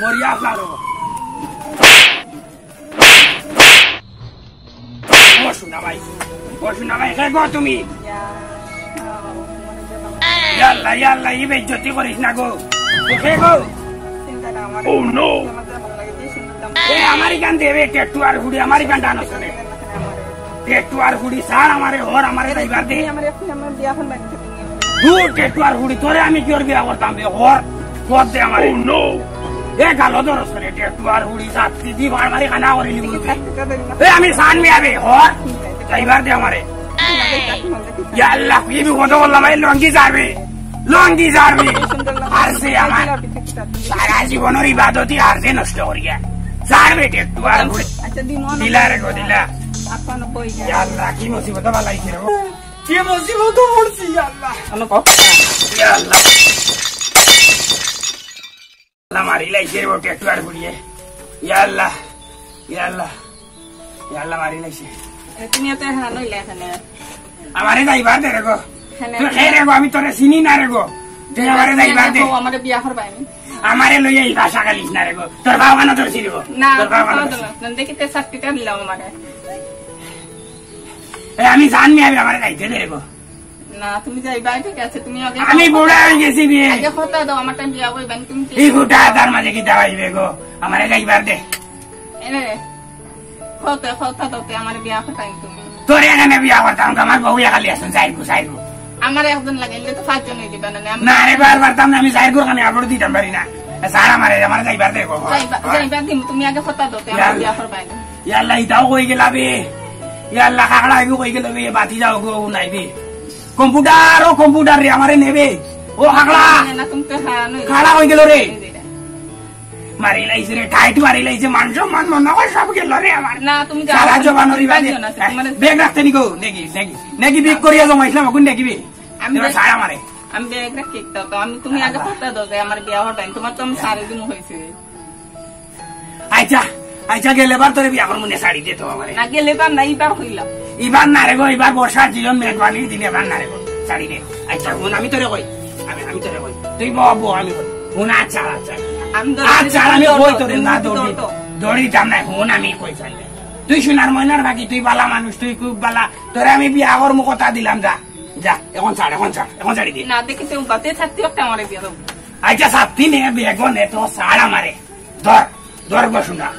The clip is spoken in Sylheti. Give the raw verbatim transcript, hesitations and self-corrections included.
মরিয়া ফারো। ও সোনা ভাই, ও সোনা ভাই, কে গো তুমি? ইয়াল্লা, ইয়াল্লা, ই বেইজ্জতি করিস না গো। ও কে গো? Oh no! এ, আমার ইখান দেবে, টেটু আর হুড়ি, আমার ইখান ডানো চলে। টেটু আর হুড়ি, ছাড় আমারে, হর, আমারে যাইবার দে। দূর, টেটু আর হুড়ি, তোরে আমি কিওর বিয়া করতাম বে, হর, হর দে আমারে। Oh no! এ গালো ধরস রে, টেটু আর হুড়ি, সাত দি মারামারি খানা করি নিব রে। এ আমি সান মিয়া বে, হর, যাইবার দে আমারে। ইয়াল্লা, কি বিপদ করলাম, এই লঙ্গি যাবে, লঙ্গি যাবে। আর সে আমার সারা জীবনের ইবাদতই আর সে নষ্ট করিয়া। যার বেটে একটু আর ঘুরে। আচ্ছা, দিন অন দিলা রে গো, দিলা। আপন কই যায়? ইয়াল্লা, কি মুসিবত বালাইছে রে গো। কি মুসিবত পড়ছি, ইয়াল্লা। অন কও। ইয়াল্লা। আল্লাহ মারি লাইছে রে বটে একটু আর ঘুরিয়ে। ইয়া আল্লাহ, ইয়া আল্লাহ, ইয়া আল্লাহ মারি লাইছে। এ, তুমি এত হান হইলে এখানে। আমারে যাইবার দে রে গো। এখানে তুই কে রে গো? আমি তোরে চিনি না রে গো। তুই আমারে যাইবার দে। ও, আমারে বিয়া করবায় নি? আমারে লইয়া এই ভাষা গালিস না রে গো। তোর বাবা না তোর ছিল। না, তোর বাবা না তোর ছিল। না, দেখিতে সাতটিটা দিলাম আমারে। এ, আমি জানি আমি আমারে যাইতে দে রে গো। না, তুমি যাইবা, ঠিক আছে, তুমি আগে আমি বুড়া হয়ে গেছি বে। আগে কথা দাও, আমার টাইম বিয়া হইবা, তুমি কি এই বুড়া তার মাঝে কি দাওয়াইবে গো? আমারে যাইবার দে। এরে, কথা, কথা দাও, তে আমার বিয়া কথা তুমি। তোরে এখানে বিয়া করতাম, তো আমার বউ খালি আছেন, চাইরগু, চাইরগু। আমার একজন লাগে, এলে তো পাঁচজন হয়ে যাবে না, আমি না রে, বার পারতাম না, আমি চাইরগুর কানে আবড় দিতাম পারি না। এ, স্যার, আমারে, আমারে যাইবার দে গো। যাইবা, যাইবা দিম, তুমি আগে কথা দাও, তে আমার বিয়া করবা আগে। ইয়া আল্লাহ, ইটাও কই গেলা বে? ইয়া আল্লাহ, কাকড়া আইবো কই গেল বে? বাতি যাও গো, নাই বে। কম্পিউটার, ও কম্পিউটার রে, আমারে নেবে। ও হাগলা। না, না, তুমি তো হ্যাঁ, নই। কাড়া হই গেল রে। এই যে এটা। মারি লাইছে রে, টাইট মারি লাইছে, মান সম্মান মনে হয় সব গেল রে আমার। না, তুমি যাও, সারা তুমি জবান ওরি বাদে। যাও না, তোমার ব্যাগ রাখতে নি গো, নেগি, নেগি। নেগি বিক করিয়া জমাইছিলাম, এখন নেগি বে। আমি এবার ব্যাগ, ছাড় আমারে। আমি ব্যাগ রাখি তো, তো আমি, তুমি আগে কথা দাও যে আমার বিয়া হওয়ার টাইম, তোমার তো আমি সারি দিন হয়েছে। আচ্ছা, আচ্ছা, গেলে বার তোরে বিয়া করমু নে, শাড়ি দে তো আমারে। না, গেলে বার না, ইবার হইলাম। ইবার না রে গো, ইবার বর্ষার সিজন, মেঘবানির দিন, এবার না রে গো, শাড়ি দে। আচ্ছা, হুন, আমি তোরে কই, আমি, আমি তোরে কই, তুই বউ, বউ, আমি কই। হুন, আচ্ছা, আচ্ছা। আমি তো আচ্ছা, আমি তো কই তো তোরে, না, তো দৌড়ি, তো। দৌড়ি যাম না, হুন, আমি কই চাইলে। তুই সোনার ময়নার বাকি, তুই বালা মানুষ, তুই খুব বালা, তোরে আমি বিয়া করমু কথা দিলাম, যা, যা, এখন ছাড়, এখন ছাড়, এখন ছাড়ি দে। না, দেখি তুই বাতে থাকতে একটা আমারে বিয়া দেবো। আচ্ছা, ছাত্তি নে, বেগো নে, তো ছাড় আমারে। ধর, ধর গো সোনা।